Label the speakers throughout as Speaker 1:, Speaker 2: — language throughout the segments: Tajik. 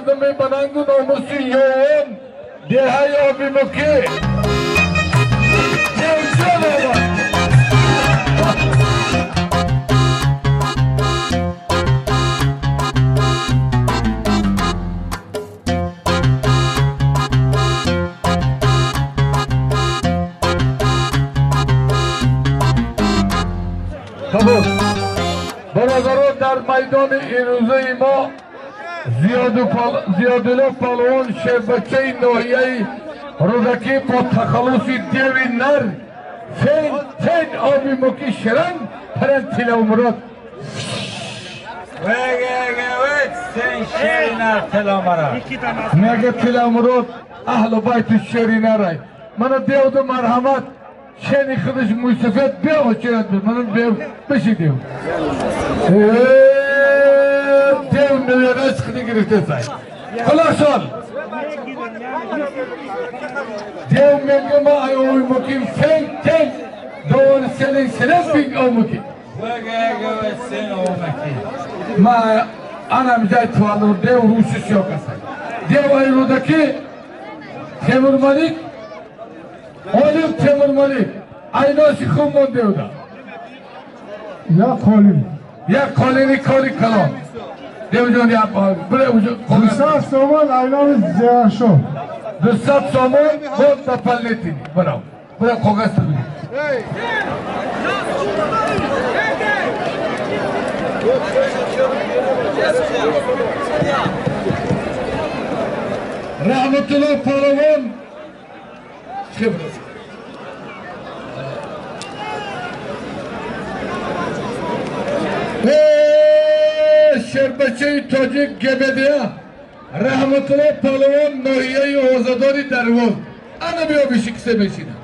Speaker 1: Мардуми банангу номуси ёвон деҳаи Обимукӣ. Девҷон омад. Қабул. Бародарон, дар майдони ирӯзаи мо Зиёдулло палвон, шербачаи ноҳияи Рӯдакӣ бо тахаллуси Деви Нар, фен тен оби муки ширанг паран тилавмурод. Мега тилавмурод аҳлу байти шери нарай. Мана девду марҳамат, шени худаш мӯйсафед биё очират, мана бев биши дев. Дев нуерас худи гирифтесай. Хулосон. Дев мега ма ай ови муким фен тен довар селен селен биг омуки. Ма анам ҷай туалур дев рӯшиш ёкасай. Дев ай Рӯдакӣ Темур Малик, Олим Темур Малик айноси хуб мон девда.
Speaker 2: Як қолин.
Speaker 1: Як қолини кори калон. Девҷон як бире уҷо.
Speaker 2: 200 сомон айноми Зияршо.
Speaker 1: 200 сомон бо дополнительный. Браво. Бира коғаз бигир. Раҳматулло палавон хибр. Шербачаи тоҷик гебедия Раҳматулло палавон ноҳияи Озадори Дарвоз. Ана биё биши кисе мешина.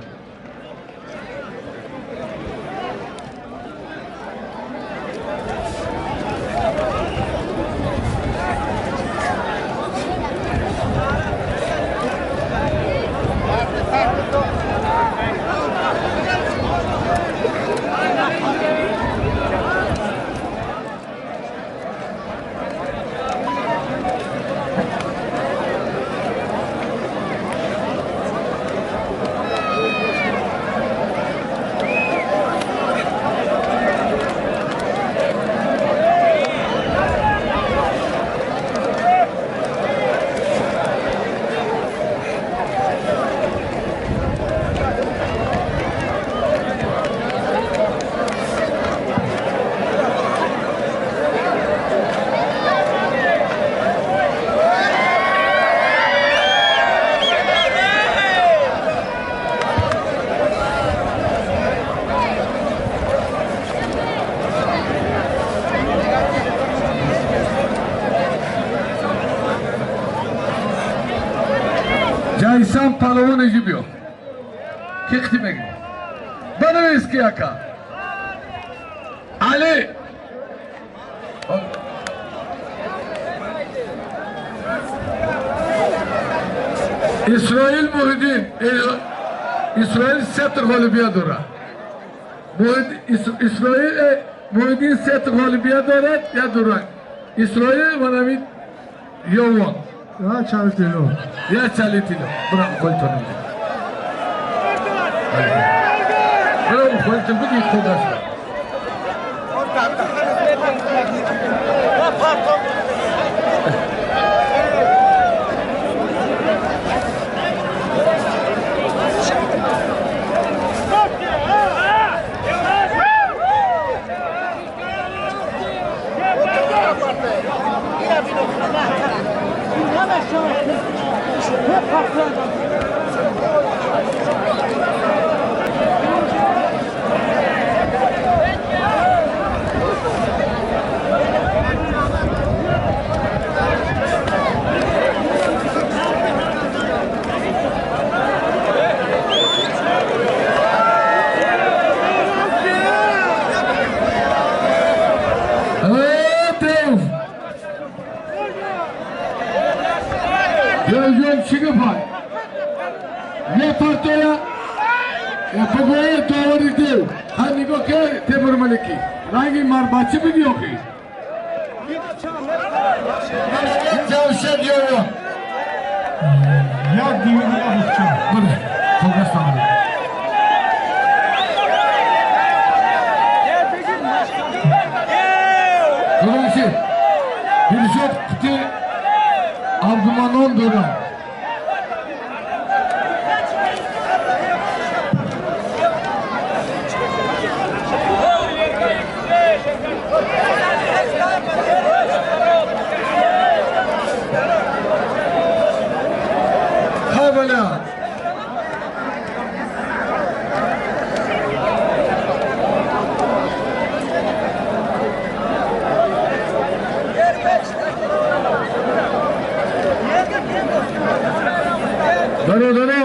Speaker 1: Ҷайсан палавон иҷи биё. Ки қити мегирӣ? Банавис ки ака. Али. Исроил Муҳиддин. Исроил сетр ғолибият дорад. Исроил Муҳиддин сетр ғолибият дорад, я дурак. Исроил манами ёвон.
Speaker 2: Я чалитило.
Speaker 1: Я чалитило. Браво, холтон. Браво, холтон, биги худаш. Ранги марбачи биги охи. Дилшод Ёвон.
Speaker 2: Як дивидина бухча.
Speaker 1: Бале, хуб, ассалому алайкум. Дилшод. Дилшод қути Абдуманон дорам. Хабаля. Бародаро,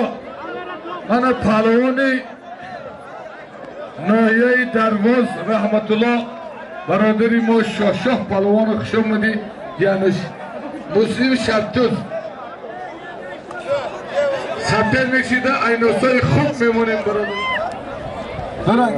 Speaker 1: мана паҳлавони ноҳияи Дарвоз Раҳматулло, бародари мо Шоҳшоҳ паҳлавону хуш омадӣ. Януш Муслим Шабтуз сапер мешида, айносои хуб мемонем, бародар.
Speaker 3: Доран.